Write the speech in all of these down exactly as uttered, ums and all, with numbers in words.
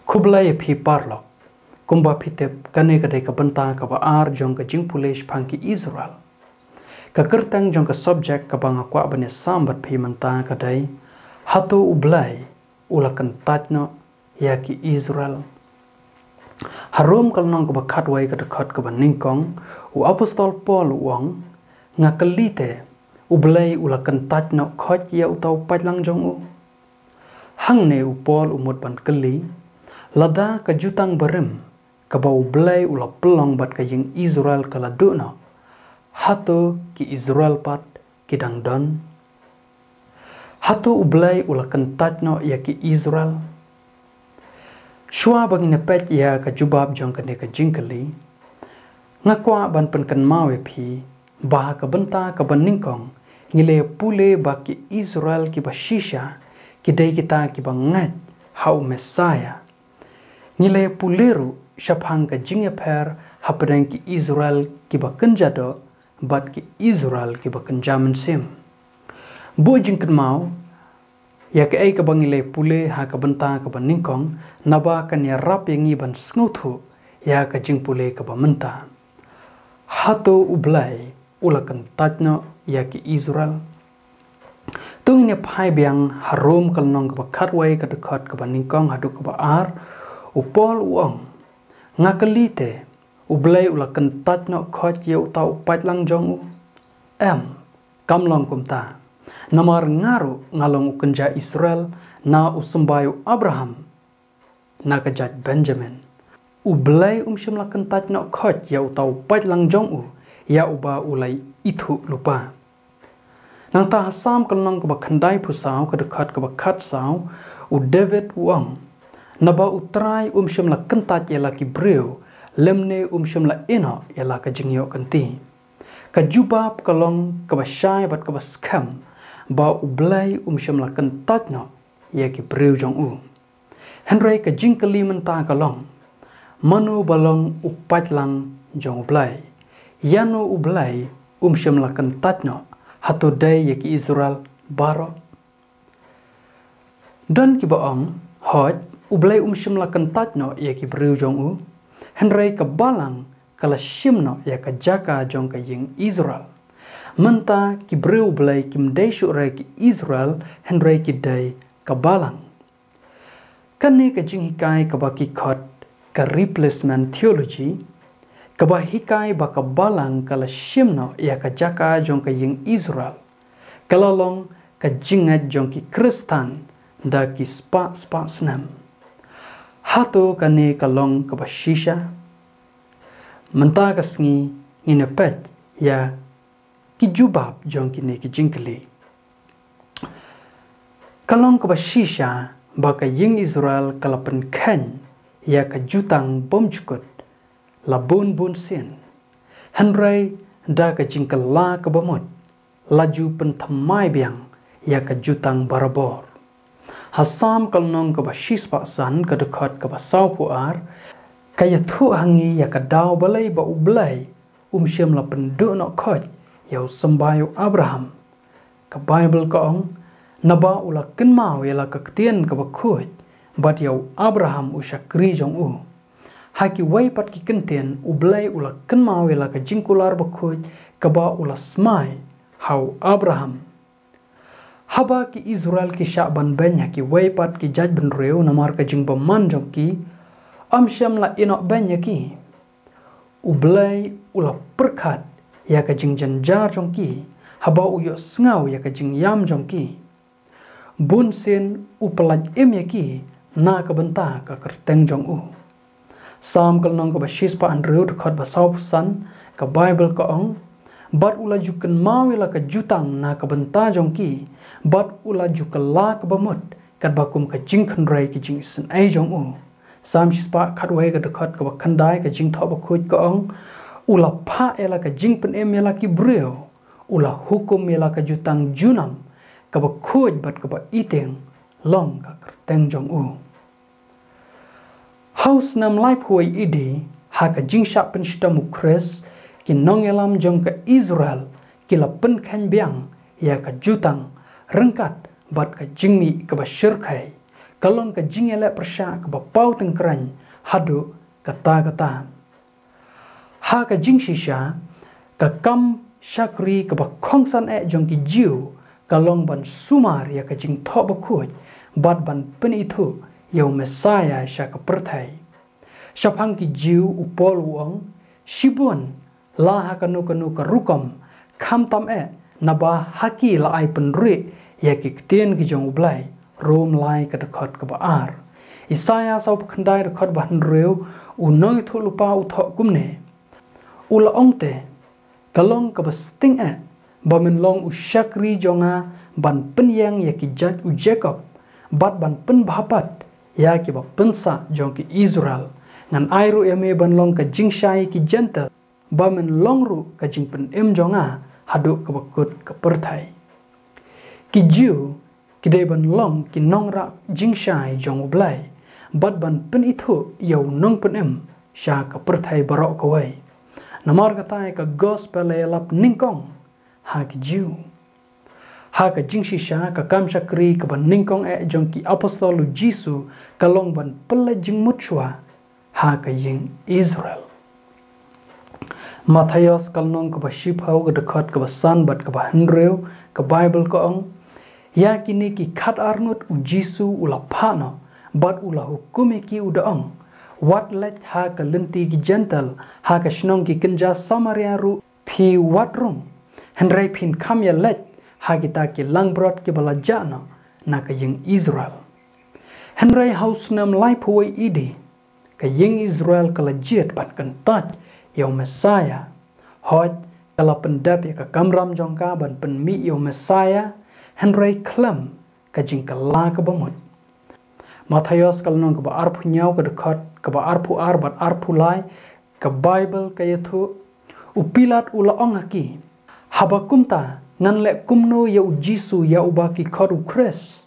Khublei ïa phi paralok. Kumba phi tip, kane ka dei ka bynta kaba ar jong ka jingpule shaphang ki Israel. Ka kyrteng jong ka subject kaba nga kwah ban ïasam bad phi mynta ka dei, hato U Blei u la kyntait noh ïa ki Israel? Ha Rom ka lynnong kaba khatwei ka dkhot kaba nyngkong, u apostol Paul u ong, nga kylli te, U Blei u la kyntait noh khoit ïa uta u paidlang jong u? Hangne u Paul u mut ban kylli, lada ka jutang barim kaba U Blei u la pynlong bad ka ïing Israel ka la duh noh, hato ki Israel pat ki dang don? Hato U Blei u la kyntait noh ïa ki Israel? Shuwa ba ngin ïa peit ïa ka jubab jong kane ka jingkylli, nga kwah ban pynkynmaw ïa phi ba ha ka bynta kaba nyngkong ngi la pule ba ki Israel kiba shisha ki dei kita kiba ngeit ha u Messiah. Ngi la pule ruh shaphang ka jingïapher hapdeng ki Israel kiba kynja doh bad ki Israel kiba kynja mynsiem. Buh jingkynmaw ïa kaei kaba ngi la pule ha ka bynta kaba nyngkong, naba kan ïarap ïa ngi ban sngewthuh ïa ka jingpule kaba mynta. Hato U Blei u la kyntait noh ïa ki Israel? To ngin ïa phai biang ha Rom ka lynnong kaba khatwei ka dkhot kaba nyngkong haduh kaba ar, u Paul u ong, nga kylli te, U Blei u la kyntait noh khoit ïa uta u paidlang jong u? Em, kam long kumta. Namar nga ruh nga long u kynja Israel na u symbai u Abraham na ka jait Benjamin. U Blei um shym la kyntait noh khoit ïa uta u paidlang jong u, ïa uba u la ithuh lypa. Nangta ha Salm ka lynnong kaba khyndai phew saw ka dkhot kaba khatsaw, u David u ong, naba U Trai um shym la kyntait ïa la ki briew, lymne um shym la ïehnoh ïa la ka jingïoh kynti. Ka jubab ka long kaba shai bad kaba skhem, ba U Blei um shym la kyntait noh ïa ki briew jong u. Hynrei ka jingkylli mynta ka long, mano ba long u paidlang jong U Blei? Ïano U Blei um shym la kyntait noh, hato dei ïa ki Israel baroh? Don kiba ong, hooid, U Blei um shym la kyntait noh ïa ki briew jong u, hynrei ka balang ka la shim noh ïa ka jaka jong ka ïing Israel. Mynta ki briew U Blei kim dei shuh re ki Israel, hynrei ki dei ka balang. Kane ka jinghikai kaba ki khot ka replacement theology, kaba hikai ba ka balang ka la shim noh ïa ka jaka jong ka ïing Israel, ka la long ka jingngeit jong ki Khristan da ki spah spah snem. Hato kane ka long kaba shisha? Mynta ka sngi ngin ïa peit ïa ki jubab jong kine ki jingkylli. Ka long kaba shisha ba ka ïing Israel ka la pynkheiñ ïa ka jutang bymjukut la bun bun sien. Hynrei da ka jingkylla kaba mut, la ju pynthymmai biang ïa ka jutang barabor. Ha Salm ka lynnong kaba shispah san ka dkhot kaba sawphew ar, ka ïathuh ha ngi ïa ka daw balei ba U Blei um shym la pynduh noh khoit ïa u symbai u Abraham. Ka Baibl ka ong, naba u la kynmaw ïa la ka ktien kaba khuid bad ïa u Abraham u shakri jong u. Ha kiwei pat ki kyntien U Blei u la kynmaw ïa la ka jingkular bakhuid kaba u la smai ha u Abraham. Haba ki Israel ki shah ban beiñ ha kiwei pat ki jaitbynriew namar ka jingbymman jong ki, um shym la ïehnoh beiñ ïa ki. U Blei u la pyrkhat ïa ka jingjynjar jong ki, haba u ïohsngew ïa ka jingïam jong ki. Bun sien u pyllait im ïa ki na ka bynta ka kyrteng jong u. Salm ka lynnong kaba shispah hynriew dkhot ba sawphew san, ka Baibl ka ong, bad u la ju kynmaw ïa la ka jutang na ka bynta jong ki, bad u la ju kylla kaba mut katba kum ka jingkynrei ki jingisynei jong u. Salm shispah khatwei ka dkhot kaba khyndai, ka jingthoh bakhuid ka ong, u la phah ïa la ka jingpynim ïa la ki briew, u la hukum ïa la ka jutang junom, kaba khuid bad kaba itieng long ka kyrteng jong u. Ha u snem laiphew wei A D, ha ka jingshah pynshitom u Khrist, ki nongïalam jong ka Israel ki la pynkheiñ biang ïa ka jutang ryngkat bad ka jingmih kaba shyrkhei, ka long ka jingïaleh pyrshah kaba paw tyngkrein haduh katta katta. Ha ka jingshisha, ka kam shakri kaba kongsan eh jong ki Jiw ka long ban sumar ïa ka jingthoh bakhuid bad ban pynithuh ïa u Messaïah sha ka pyrthei. Shaphang ki Jiw, u Paul u ong, shibun la ha kano kano ka rukom, khamtam eh naba ha ki la ai pynrih ïa ki ktien ki jong U Blei. Rom lai ka dkhot kaba ar. Isaïah sawphew khyndai dkhot ba hynriew, u nongïathuhlypa u thoh kumne. U la ong te, ka long kaba sting eh ba men long u shakri jong nga ban pynïeng ïa ki jait u Jakob bad ban pynbha pat ïa kiba pynsah jong ki Israel. Ngan ai ruh ïa me ban long ka jingshai ki Jentil, ba men long ruh ka jingpynim jong nga haduh kaba kut ka pyrthei. Ki Jiw ki dei ban long ki nongrah jingshai jong U Blei bad ban pynithuh ïa u nongpynim sha ka pyrthei baroh kawei. Namar kata ka gospel la ïalap nyngkong ha ki Jiw. Ha ka jingshisha, ka kam shakri kaba nyngkong eh jong ki apostol U Jisu ka long ban pynleit jingmut shuwa ha ka ïing Israel. Mathaios ka lynnong kaba shiphew ka dkhot kaba san bad kaba hynriew, ka Baibl ka ong, ïa kine ki khatar ngut U Jisu u la phah noh bad u la hukum ïa ki u da ong, wat leit ha ka lynti ki Jentil, ha ka shnong ki kynja Samaria ruh phi wat rung. Hynrei phin kham ïa leit ha kita ki langbrot kiba la jah noh na ka ïing Israel. Hynrei ha u snem laiphew wei A D, ka ïing Israel ka la jied ban kyntait ïa u Messaïah. Hooid, ka la pyndep ïa ka kamram jong ka ban pynmih ïa u Messaïah, hynrei khlem ka jingkylla kaba mut. Mathaios ka lynnong kaba arphew hynñiew ka dkhot kaba arphew ar bad arphew lai, ka Baibl ka ïathuh, u Pilat u la ong ha ki, haba kumta ngan leh kumno ïa U Jisu ïa uba ki khot U Khrist?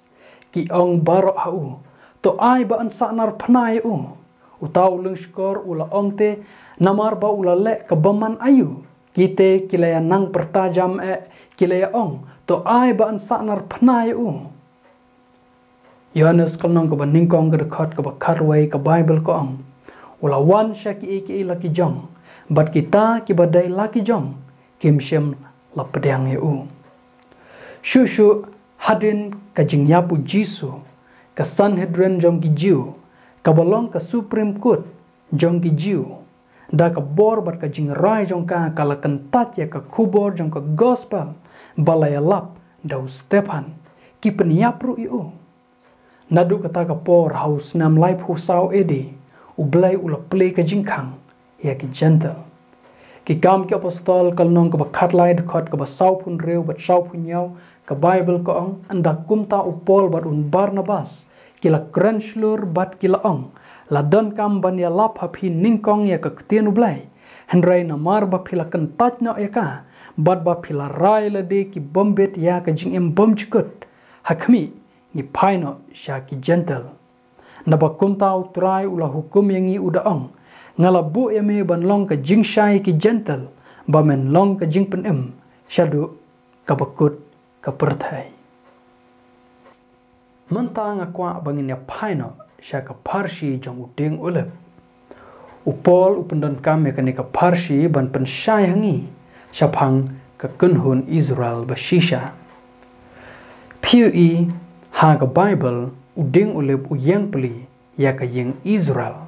Ki ong baroh ha u, to ai ba yn sahnarphna ïa u. Uta u lyngskor u la ong te, namar ba u la leh kaba man aïu? Kite ki la ïa nang pyrta jam eh, ki la ïa ong, to ai ba yn sahnarphna ïa u. Ïoannis ka lynnong kaba nyngkong ka dkhot kaba khatwei, ka Baibl ka ong, u la wan sha kiei kiei la ki jong, bad kita kiba dei la ki jong kim shym la pdiang ïa u. Shuh shuh hadien ka jingïap U Jisu, ka Sanhedrin jong ki Jiw, kaba long ka Supreme Court jong ki Jiw, da ka bor bad ka jingrai jong ka, ka la kyntait ïa ka khubor jong ka gospel ba la ïalap da u Stephan. Ki pynïap ruh ïa u. Naduh kata ka por, ha u snem laiphew saw A D, U Blei u la plie ka jingkhang ïa ki Jentil. Ki Kam ki Apostol ka lynnong kaba khatlai, dkhot kaba sawphew hynriew bad sawphew hynñiew, ka Baibl ka ong, ynda kumta u Paul bad u Barnabas ki la kren shlur bad ki la ong, la donkam ban ïalap ha phi nyngkong ïa ka ktien U Blei. Hynrei namar ba phi la kyntait noh ïa ka bad ba phi la rai lade ki bym bit ïa ka jingim bymjukut, ha khmih, ngi phai noh sha ki Jentil. Naba kumta U Trai u la hukum ïa ngi u da ong, nga la buh ïa me ban long ka jingshai ki Jentil, ba men long ka jingpynim shaduh kaba kut ka pyrthei. Mynta nga kwah ba ngin ïa phai noh sha ka pharshi jong u dieng Olib. U Paul u pyndonkam ïa kane ka pharshi ban pynshai ha ngi shaphang ka kynhun Israel ba shisha. Phi ïohi, ha ka Baibl, u dieng Olib u ïeng pli ïa ka ïing Israel.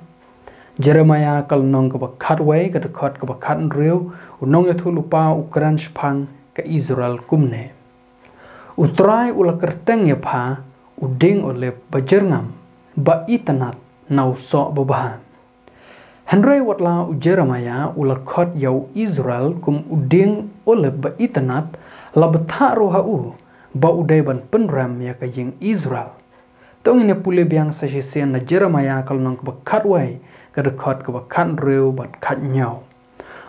Jeremaïah ka lynnong kaba khatwei, ka dkhot kaba khathynriew, u nongïathuhlypa u kren shaphang ka Israel kumne. U Trai u la kyrteng ïa pha u dieng Olib ba jyrngam, ba itynnad na u soh babha. Hynrei wat la u Jeremaïah u la khot ïa u Israel kum u dieng Olib ba itynnad, la bthah ruh ha u ba u dei ban pynrem ïa ka ïing Israel. To ngin ïa pule biang sa shisien na Jeremaïah ka lynnong kaba khatwei, ka dkhot kaba khathynriew bad khathynñiew.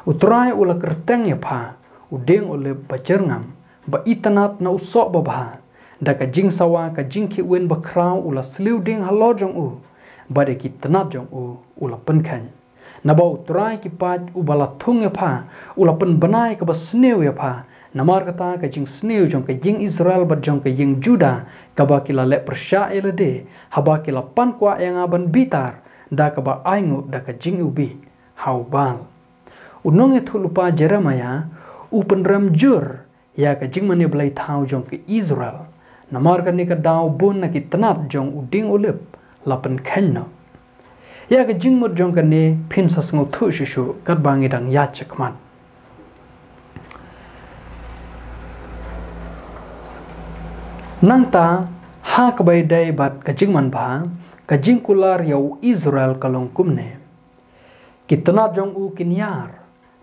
U Trai u la kyrteng ïa pha u dieng Olib ba jyrngam, ba itynnad na u soh babha. Da ka jingsawa ka jingkhih win bakhraw u la sliew dieng halor jong u, bad ïa ki tnat jong u u la pynkheiñ. Naba U Trai ki paid uba la thung ïa pha u la pynbna ïa kaba sniew ïa pha, Namar kata ka jingsniew jong ka ïing Israel bad jong ka ïing Judah, kaba ki la leh pyrshah ïa lade, haba ki la pan kwah ïa nga ban bitar, da kaba ainguh da ka jingïewbih ha u Baal. U nongïathuhlypa Jeremiah u pynrem jur ïa ka jingmane blei thaw jong ka Israel. Namar kane ka daw bun na ki tnat jong u dieng olib la pynkheiñ noh. Ïa ka jingmut jong kane phin sa sngewthuh shuh shuh katba ngi dang ïaid shakhmat. Nangta, ha kaba ïadei bad ka jingmanbha, ka jingkular ïa u Israel ka long kumne. Ki tnat jong u kin ïar,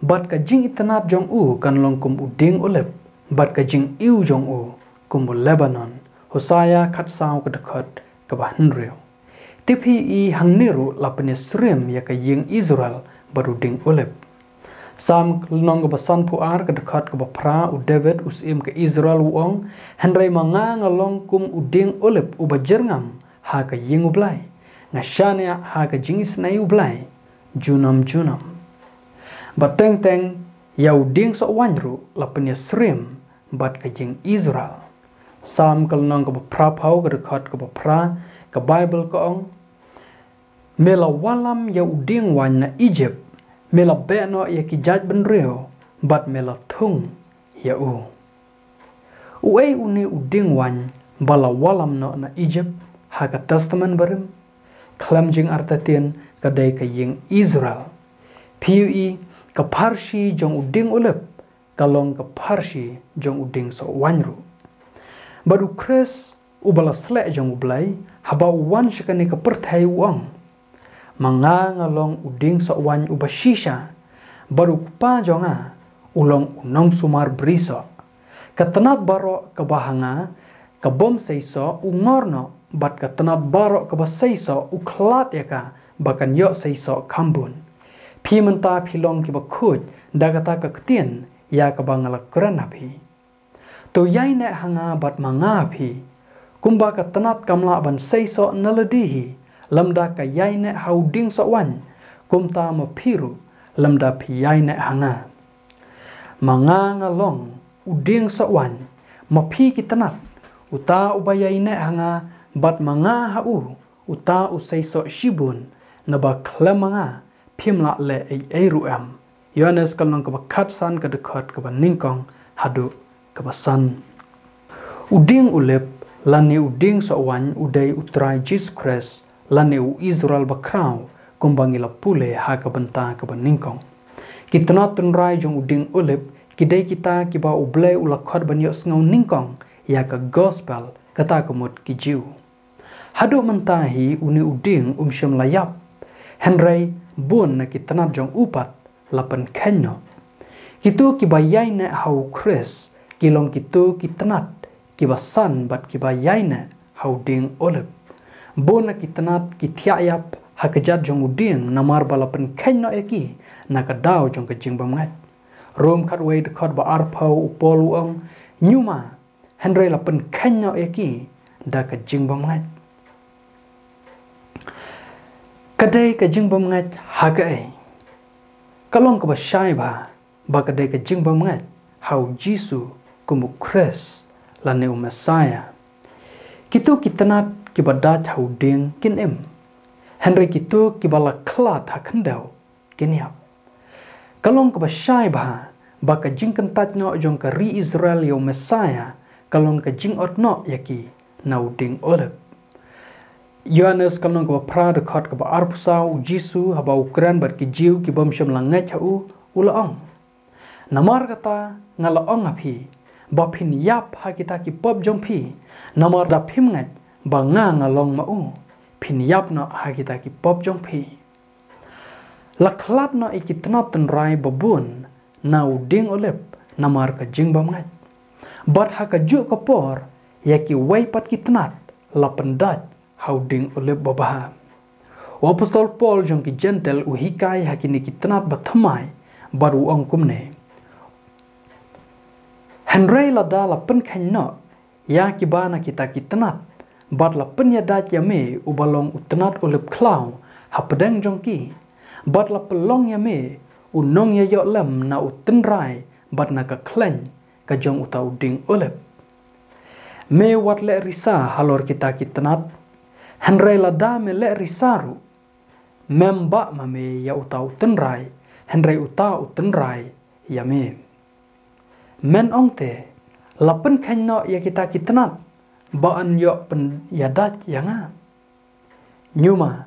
bad ka jingitynnad jong u kan long kum u dieng olib, bad ka jingiew jong u kum u Lebanon. Hosea khatsaw ka dkhot kaba hynriew. Te phi i hangne ruh la pynïasyriem ïa ka ïing Israel bad u dieng olib. Salm lynnong kaba sanphew ar ka dkhot kaba phra, u David u syiem ka Israel u ong, hynrei ma nga nga long kum u dieng olib uba jyrngam ha ka ïing u Blai. Nga shaniah ha ka jingisynei u Blai junom junom. Bad teng teng ïa u dieng sohwaiñ ruh la pynïasyriem bad ka ïing Israel. Salm ka lynnong kaba phraphew ka dkhot kaba phra, ka Baibl ka ong, me la wallam ïa u dieng waiñ na Ijipt, me la beh noh ïa ki jaid bynriew, bad me la thung ïa u. Uei une u dieng waiñ ba la wallam noh na Ijipt ha ka Testament Barim? Khlem jingartatien ka dei ka ïing Israel. Phi ïohi, ka pharshi jong u dieng olib ka long ka pharshi jong u dieng sohwaiñ ruh. Bad u Khrist uba la sleh jong u Blei, haba u wan sha kane ka pyrthei u ong, ma nga nga long u dieng sohwaiñ uba shisha, bad u Kpa jong nga u long u nongsumar brisoh. Ka tnat baroh kaba ha nga ka bym seisoh u ngor noh, bad ka tnat baroh kaba seisoh u khlad ïa ka ba kan ïoh seisoh khambun. Phi mynta phi long kiba khuid da kata ka ktien ïa kaba nga la kren ha phi. To ïaineh ha nga bad ma nga ha phi. Kumba ka tnat kam lah ban seisoh na lade hi lymda ka ïaineh ha u dieng sohwaiñ, kumta ma phi ruh lymda phi ïaineh ha nga. Ma nga nga long u dieng sohwaiñ, ma phi ki tnat. Uta uba ïaineh ha nga bad ma nga ha u, uta u seisoh shibun, naba khlem ma nga phim lah leh ei ei ruh em. Ïoannis ka lynnong kaba khatsan ka dkhot kaba nyngkong haduh kaba san. U dieng olib lane u dieng sohwaiñ u dei u Trai Jisu Khrist lane u Israel bakhraw, kumba ngi la pule ha ka bynta kaba nyngkong. Ki tnat tynrai jong u dieng olib ki dei kita kiba u Blei u la khot ban ïohsngew nyngkong ïa ka gospel, kata ka mut ki Jiw. Haduh mynta hi une u dieng um shym la ïap, hynrei bun na ki tnat jong u pat la pynkheiñ noh. Kito kiba ïaineh ha u Khrist ki long kito ki tnat kiba san bad kiba ïaineh ha u dieng olib. Bun na ki tnat ki thiah ïap ha kjat jong u dieng namar ba la pynkheiñ noh ïa ki na ka daw jong ka jingbymngeit. Rom khatwei dkhot ba arphew, u Paul u ong, ñiuma, hynrei la pynkheiñ noh ïa ki da ka jingbymngeit. Ka dei ka jingbymngeit ha kaei? Ka long kaba shai bha ba ka dei ka jingbymngeit ha u Jisu kum u Khrist lane u Messaïah. Kito ki tnat kiba dait ha u dieng kin im, hynrei kito kiba la khlad ha khyndew kin ïap. Ka long kaba shai bha ba ka jingkyntait noh jong ka ri Israel ïa u Messaïah ka long ka jingot noh ïa ki na u dieng olib. Ïoannis ka lynnong kaba phra dkhot kaba arphew saw, u Jisu haba u kren bad ki Jiw ki bym shym la ngeit ha u, u la ong, namar kata nga la ong ha phi ba phin ïap ha kita ki pop jong phi, namar da phim ngeit ba nga nga long ma u, phin ïap noh ha kita ki pop jong phi. La khlad noh ïa ki tnat tynrai ba bun na u dieng olib namar ka jingbymngeit. Bad ha kajuh ka por ïa kiwei pat ki tnat la pyndait ha u dieng olib babha. U apostol Paul jong ki Jentil u hikai ha kine ki tnat ba thymmai bad u ong kumne, hynrei lada la pynkheiñ noh ïa kiba na kita ki tnat, bad la pynïadait ïa me uba long u tnat olib khlaw hapdeng jong ki, bad la pynlong ïa me u nongïaïohlem na u tynrai bad na ka khleiñ, ka jong uta u dieng olib. Me wat leh risa halor kita ki tnat, hynrei lada me leh risa ruh, mem bah ma me ïa uta u tynrai, hynrei uta u tynrai ïa me. Men ong te, la pynkheiñ noh ïa kita ki tnat, ba yn ïoh pynïadait ïa nga. Ñiuma,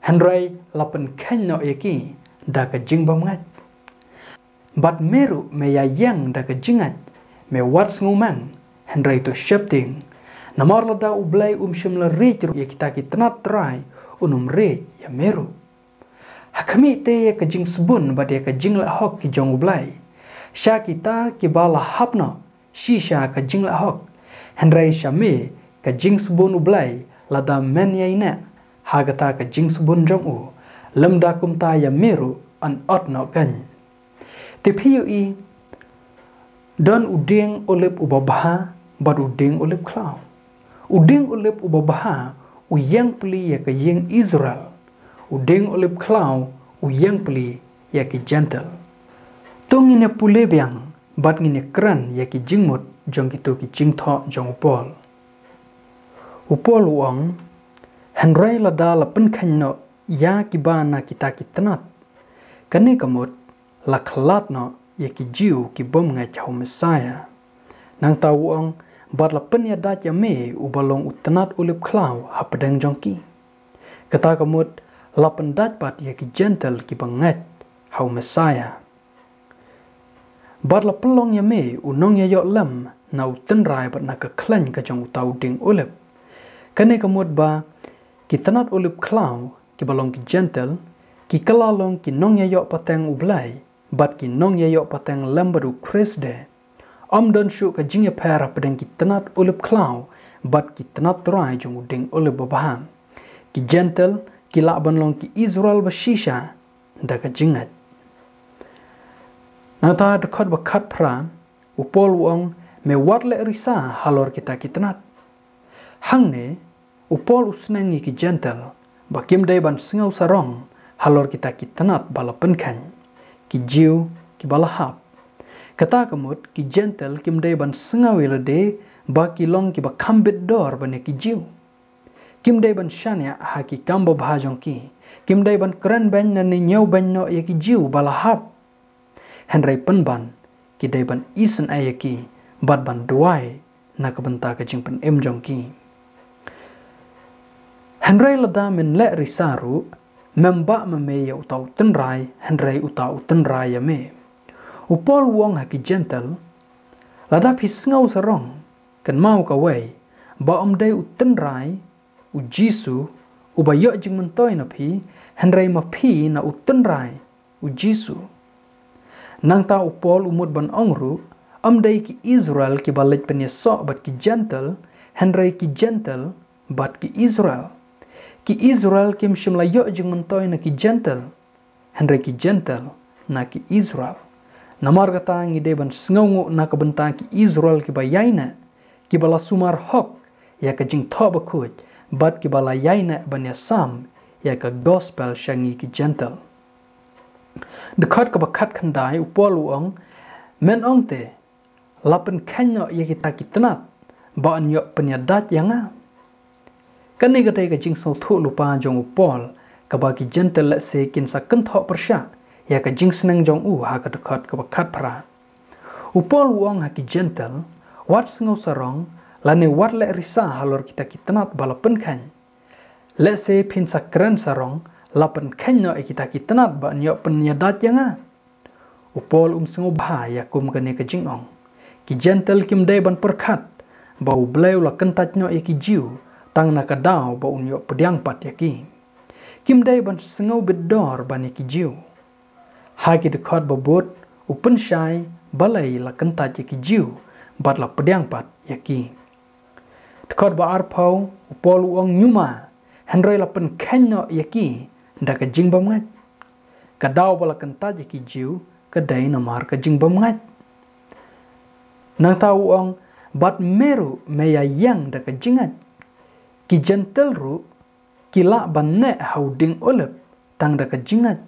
hynrei la pynkheiñ noh ïa ki da ka jingbymngeit. Bad me ruh me ïa ïeng da ka jingngeit, me wat sngewmeng, hynrei to sheptieng. Namar lada U Blei um shym la riej ruh ïa kita ki tnat trai, un ym riej ïa me ruh. Ha khmih te ïa ka jingsbun bad ïa ka jingleh hok ki jong U Blei. Sha kita kiba la hap noh, shisha ka jingleh hok. Hynrei sha me ka jingsbun U Blei lada men ïaineh ha kata ka jingsbun jong u. Lymda kumta ïa me ruh yn ot noh keiñ. Te phi ïohi, don u dieng olib uba bha bad u dieng olib khlaw. U dieng olib uba bha u ïeng pli ïa ka ïing Israel. U dieng olib khlaw u ïeng pli ïa ki Jentil. To ngin ïa pule biang bad ngin ïa kren ïa ki jingmut jong kito ki jingthoh jong u Paul. U Paul u ong, hynrei lada la pynkheiñ noh ïa kiba na kita ki tnat, kane ka mut la khlad noh ïa ki Jiw ki bym ngeit ha u Messaïah. Nangta u ong, bad la pynïadait ïa me uba long u tnat olib khlaw hapdeng jong ki. Kata ka mut la pyndait pat ïa ki Jentil kiba ngeit ha u Messaïah. Bad la pynlong ïa me u nongïaïoh lem na u tynrai bad na ka khleiñ ka jong uta u dieng olib. Kane ka mut ba ki tnat olib khlaw kiba long ki Jentil, ki kylla long ki nongïaïoh pateng U Blei bad ki nongïaïoh pateng lem bad u Khrist de. Ym don shuh ka jingïapher hapdeng ki tnat olib khlaw bad ki tnat trai jong u dieng olib babha. Ki Jentil ki lah ban long ki Israel ba shisha da ka jingngeit. Nangta dkhot ba khatphra, u Paul u ong, me wat leh risa halor kita ki tnat. Hangne u Paul u sneng ïa ki Jentil ba kim dei ban sngew sarong halor kita ki tnat ba la pynkheiñ, ki Jiw kiba la hap. Kata ka mut ki Jentil kim dei ban sngew ïa lade ba ki long kiba kham bit dor ban ïa ki Jiw. Kim dei ban shaniah ha ki kam babha jong ki. Kim dei ban kren beiñ ne ñiew beiñ noh ïa ki Jiw ba la hap. Hynrei pynban ki dei ban isynei ïa ki bad ban duwai na ka bynta ka jingpynim jong ki. Hynrei lada men leh risa ruh, mem bah ma me ïa uta u tynrai, hynrei uta u tynrai ïa me. U Paul u ong ha ki Jentil, lada phi sngew sarong, kynmaw kawei ba ym dei u tynrai u Jisu uba ïoh jingmyntoi na phi, hynrei ma phi na u tynrai u Jisu. Nangta u Paul u mut ban ong ruh, ym dei ki Israel kiba leit pynïasoh bad ki Jentil, hynrei ki Jentil bad ki Israel. Ki Israel kim shym la ïoh jingmyntoi na ki Jentil, hynrei ki Jentil na ki Israel. Namar kata ngi dei ban sngewnguh na ka bynta ki Israel kiba ïaineh, kiba la sumar hok ïa ka jingthoh bakhuid, bad kiba la ïaineh ban ïasam ïa ka gospel sha ngi ki Jentil. Dkhot kaba khatkhyndai u Paul u ong, men ong te, la pynkheiñ noh ïa kita ki tnat ba yn ïoh pynïadait ïa nga. Kane ka dei ka jingsngewthuh lypa jong u Paul kaba ki Jentil lehse kin sa kynthoh pyrshah ïa ka jingsneng jong u ha ka dkhot kaba khatphra. U Paul u ong ha ki Jentil, wat sngew sarong lane wat leh risa halor kita ki tnat ba la pynkheiñ. Lehse phin sa kren sarong, la pynkheiñ noh ïa kita ki tnat ba yn ïoh pynïadait ïa nga. U Paul um sngewbha ïa kum kane ka jingong. Ki Jentil kim dei ban pyrkhat ba U Blei u la kyntait noh ïa ki Jiw tang na ka daw ba un ïoh pdiang pat ïa ki. Kim dei ban sngew bit dor ban ïa ki Jiw. Ha ki dkhot ba bud u pynshai balei la kyntait ïa ki Jiw bad la pdiang pat ïa ki. Dkhot ba arphew u Paul u ong, ñiuma, hynrei la pynkheiñ noh ïa ki da ka jingbymngeit. Ka daw ba la kyntait ïa ki Jiw ka dei namar ka jingbymngeit. Nangta u ong, bad me ruh me ïa ïeng da ka jingngeit. Ki Jentil ruh ki lah ban neh ha u dieng olib tang da ka jingngeit.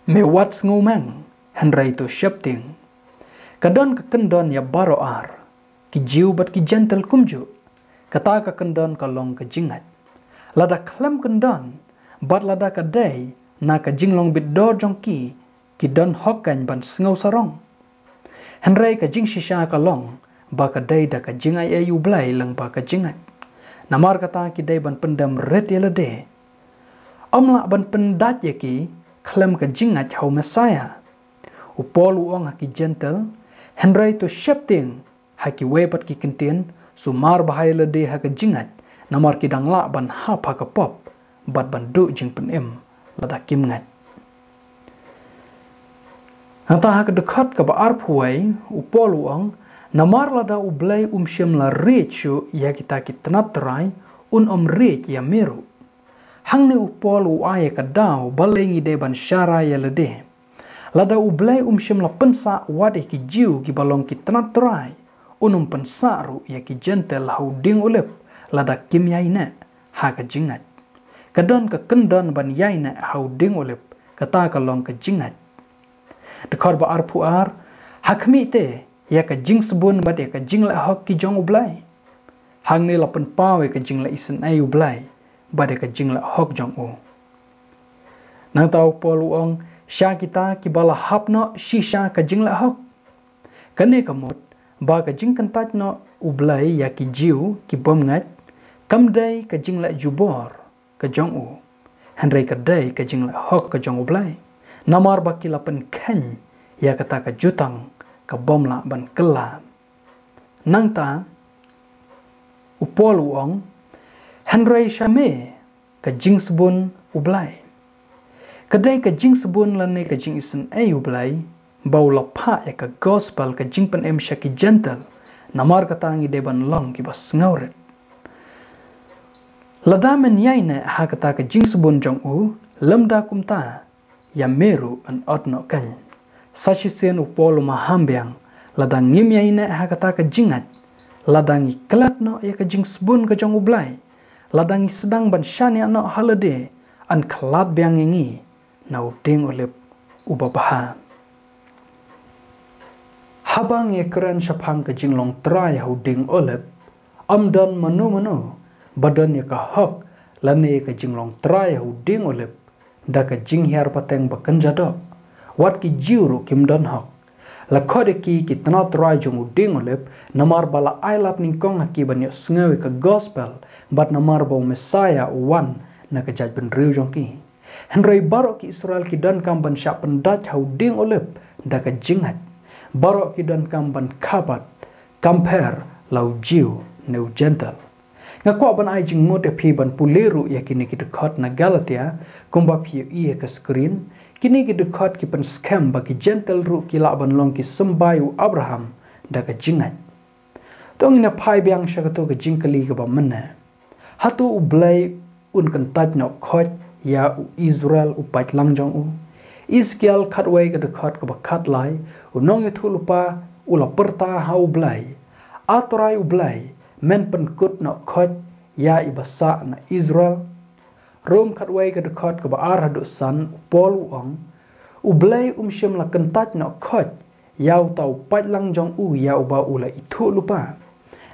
Me wat sngewmeng, hynrei to sheptieng. Ka don ka kyndon ïa baroh ar, ki Jiw bad ki Jentil kumjuh. Kata ka kyndon ka long ka jingngeit. Lada khlem kyndon, bad lada ka dei na ka jinglong bit dor jong ki, ki don hok kan ban sngew sarong. Hynrei ka jingshisha ka long ba ka dei da ka jingaiei U Blei lyngba ka jingngeit. Namar kata ki dei ban pyndem rit ïa lade. Ym lah ban pyndait ïa ki khlem ka jingngeit ha u Messaïah. U Paul u ong ha ki Jentil, hynrei to sheptieng ha kiwei pat ki kyntien, sumar bha ïa lade ha ka jingngeit, namar ki dang lah ban hap ha ka pop bad ban duh jingpynim lada kim ngeit. Nangta ha ka dkhot kaba arphew wei, u Paul u ong, namar lada U Blei um shym la riej shuh ïa kita ki tnat trai, un ym riej ïa me ruh. Hangne u Paul u ai ïa ka daw balei ngi dei ban sharai ïa lade. Lada U Blei um shym la pynsah wat ïa ki Jiw kiba long ki tnat trai, un ym pynsah ruh ïa ki Jentil ha u dieng Olib, lada kim ïaineh ha ka jingngeit. Ka don ka kyndon ban ïaineh ha u dieng Olib, kata ka long ka jingngeit. Dkhot ba arphew ar, ha khmih te ïa ka jingsbun bad ïa ka jingleh hok ki jong U Blei. Hangne la pynpaw ïa ka jingleh isynei U Blei bad ïa ka jingleh hok jong u. Nangta u Paul u ong, sha kita kiba la hap noh shisha ka jingleh hok. Kane ka mut ba ka jingkyntait noh U Blei ïa ki Jiw ki bym ngeit, kam dei ka jingleh jubor ka jong u, hynrei ka dei ka jingleh hok ka jong U Blei. Namar ba ki la pynkheiñ ïa kata ka jutang ka bym lah ban kylla. Nangta u Paul u ong, hynrei sha me ka jingsbun U Blei. Ka dei ka jingsbun lane ka jingisynei U Blei, ba u la phah ïa ka gospel ka jingpynim sha ki Jentil, namar kata ngi dei ban long kiba sngewrit. Lada men ïaineh ha kata ka jingsbun jong u, lymda kumta, ïa me ruh yn ot noh kan. Sa shisien u Paul u maham biang, lada ngim ïaineh ha kata ka jingngeit, lada ngi klet noh ïa ka jingsbun ka jong U Blei, lada ngi sdang ban shaniah noh ha lade, yn khlad biang ïa ngi na u dieng Olib uba bha. Haba ngi kren shaphang ka jinglong trai ha u dieng Olib, ym don mano mano ba don ïa ka hok lane ïa ka jinglong trai ha u dieng Olib da ka jinghiar pateng ba kynja doh. Wat ki Jiw ruh kim don hok. La khot ïa ki ki tnat trai jong u dieng Olib, namar ba la ai lad nyngkong ha ki ban ïohsngew ïa ka gospel, bad namar ba u Messaïah u wan na ka jaitbynriew jong ki. Hynrei baroh ki Israel ki donkam ban shah pyndait ha u dieng Olib da ka jingngeit. Baroh ki donkam ban khabat, compare la u Jiw ne u Jentil. Nga kwah ban ai jingmut ïa phi ban pule ruh ïa kine ki dkhot na Galatia, kumba phi ïohi ha ka screen. Kine ki dkhot ki pynskhem ba ki Jentil ruh ki lah ban long ki symbai u Abraham da ka jingngeit. To ngin ïa phai biang sha kato ka jingkylli kaba mynne. Hato U Blei un kyntait noh khoit ïa u Israel u paidlang jong u? Esekiel khatwei ka dkhot kaba khatlai, u nongïathuhlypa u la pyrta ha U Blei. A Trai U Blei, men pynkut noh khoit ïa i basah na Israel? Rom khatwei ka dkhot kaba ar haduh san, u Paul u ong, U Blei um shym la kyntait noh khoit ïa uta u paidlang jong u ïa uba u la ithuhlypa.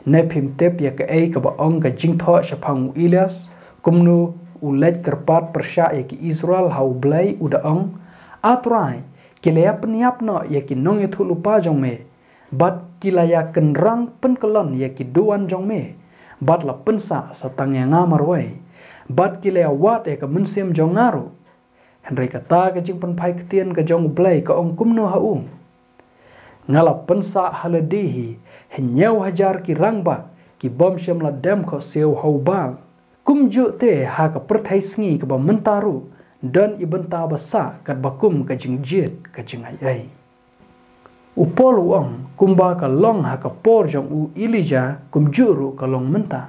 Ne phim tip ïa kaei kaba ong ka jingthoh shaphang u Elias, kumno u leit kyrpad pyrshah ïa ki Israel ha U Blei u da ong, A Trai, ki la ïa pynïap noh ïa ki nongïathuhlypa jong me, bad ki la ïa kynrang pynkyllon ïa ki duwan jong me, bad la pynsah sa tang ïa nga marwei, bad ki la ïa wad ïa ka mynsiem jong nga ruh. Hynrei kata ka jingpynphai ktien ka jong U Blei ka ong kumno ha u? Nga la pynsah ha lade hi hynñiew hajar ki rangbah ki bym shym la dem khohsiew ha u Baal. Kumjuh te ha ka pyrthei sngi kaba mynta ruh don i bynta ba sah katba kum ka jingjied ka jingaiei. U Paul u ong, kumba ka long ha ka por jong u Elijah, kumjuh ruh ka long mynta.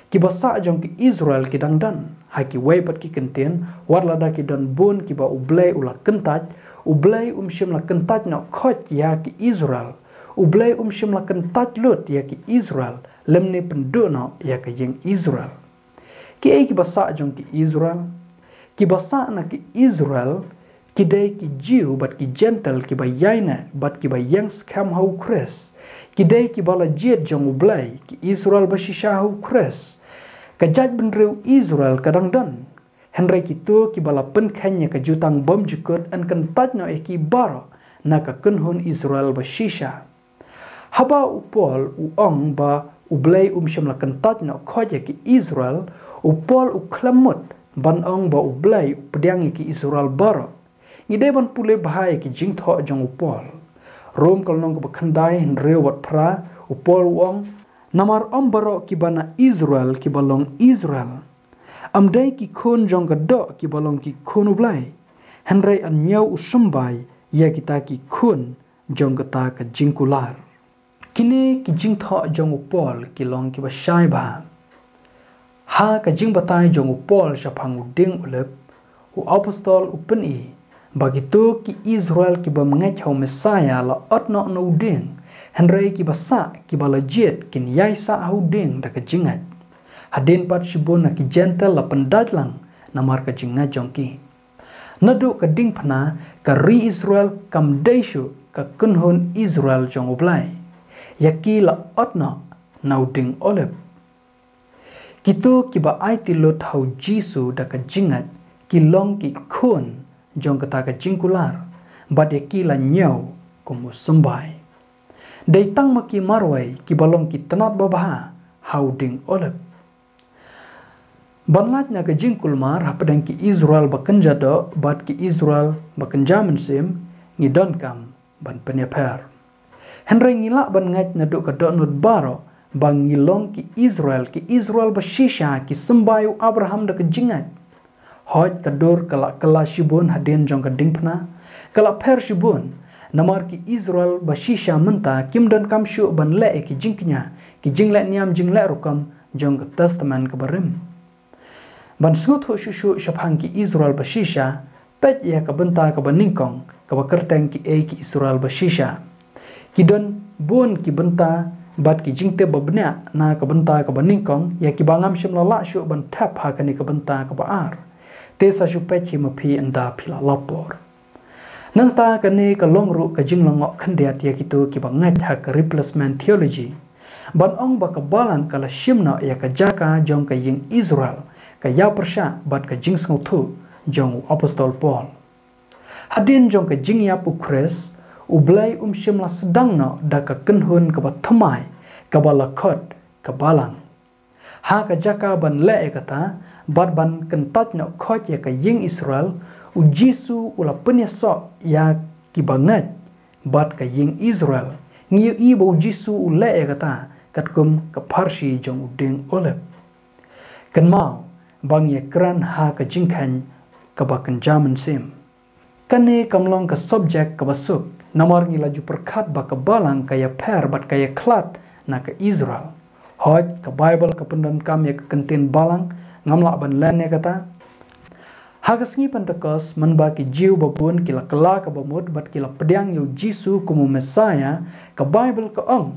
Ki basah jong ki Israel ki dang don ha kiwei pat ki kyntien, wat lada ki don bun kiba U Blei u la kyntait, U Blei um shym la kyntait noh khoit ïa ki Israel. U Blei um shym la kyntait lut ïa ki Israel, lymne pynduh noh ïa ka ïing Israel. Kiei ki basah jong ki Israel? Ki basah na ki Israel Ki dei ki Jiw bad ki Jentil kiba ïaineh bad kiba ïeng skhem ha U Khrist. Ki dei kiba la jied jong U Blei, ki Israel bashisha ha U Khrist. Ka jaitbynriew Israel ka dang don. Hynrei kito kiba la pynkheiñ ïa ka jutang bymjukut yn kyntait noh ïa ki baroh na ka kynhun Israel bashisha. Haba u Paul u ong ba U Blei um shym la kyntait noh khoit ïa ki Israel, u Paul u khlem mut ban ong ba U Blei u pdiang ïa ki Israel baroh. Ngi dei ban pule bha ïa ki jingthoh jong u Paul. Rom ka lynnong kaba khyndai, hynriew bad phra, u Paul u ong, namar ym baroh kiba na Israel kiba long Israel. Ym dei ki khun jong ka doh kiba long ki khun U Blei. Hynrei hynñiew u symbai ïa kita ki khun jong kata ka jingkular. Kine ki jingthoh jong u Paul ki long kiba shai bha. Ha ka jingbatai jong u Paul shaphang u dieng Olib, u apostol u pyni ba kito ki Israel kiba ngeit ha u Messiah la ot noh na u dieng, hynrei kiba sah, kiba la jied kin ïai sah ha u dieng da ka jingngeit. Hadien pat shibun na ki Jentil la pyndait lang namar ka jingngeit jong ki. Naduh ka diengphna ka ri Israel kam dei shuh ka kynhun Israel jong U Blei. Ïa ki la ot noh na u dieng Olib. Kito kiba aiti lut ha u Jisu da ka jingngeit ki long ki khun jong kata ka jingkular, bad ïa ki la ñiew kum u symbai. Dei tang ma ki marwei kiba long ki tnat babha ha u dieng Olib. Ban lait na ka jingkulmar hapdeng ki Israel ba kynja doh bad ki Israel ba kynja mynsiem, ngi donkam ban pynïapher. Hynrei ngi lah ban ngeit naduh ka dohnud baroh ba ngi long ki Israel, ki Israel bashisha, ki symbai u Abraham da ka jingngeit. Hooid, ka dur ka la kylla shibun hadien jong ka diengphna, ka la pher shibun. Namar ki Israel bashisha mynta kim donkam shuh ban leh ïa ki jingkñia, ki jingleh niam jingleh rukom jong ka Testament kaba rim. Ban sngewthuh shuh shuh shaphang ki Israel bashisha, peit ïa ka bynta kaba nyngkong kaba kyrteng Kiei ki Israel bashisha. Ki don bun ki bynta bad ki jingtip ba bniah na ka bynta kaba nyngkong, ïa kiba ngam shym la lah shuh ban thep ha kane ka bynta kaba ar. Te sa shu peit hi ma phi ynda phi la lap por. Nangta kane ka long ruh ka jinglyngngoh khyndiat ïa kito kiba ngeit ha ka replacement theology. Ban ong ba ka balang ka la shim noh ïa ka jaka jong ka ïing Israel, ka ïapyrshah bad ka jingsngewthuh jong u apostol Paul. Hadien jong ka jingïap u Khrist, U Blei um shym la sdang noh da ka kynhun kaba thymmai, kaba la khot ka balang. Ha ka jaka ban leh ïa kata, bad ban kyntait noh khoit ïa ka ïing Israel, u Jisu u la pynïasoh ïa kiba ngeit bad ka ïing Israel. Ngi ïohi ba u Jisu u leh ïa kata katkum ka pharshi jong u dieng Olib. Kynmaw ba ngi ïakren ha ka jingkheiñ kaba kynja mynsiem. Kane kam long ka subject kaba suk, namar ngi la ju pyrkhat ba ka balang ka ïapher bad ka ïakhlad na ka Israel. Hooid, ka Baibl ka pyndonkam ïa ka kyntien balang, ngam lah ban len ïa kata. Ha ka sngi Pentekost, mynba ki Jiw babun ki la kylla ka bamut bad ki la pdiang ïa u Jisu kum u Messiah, ka Baibl ka ong,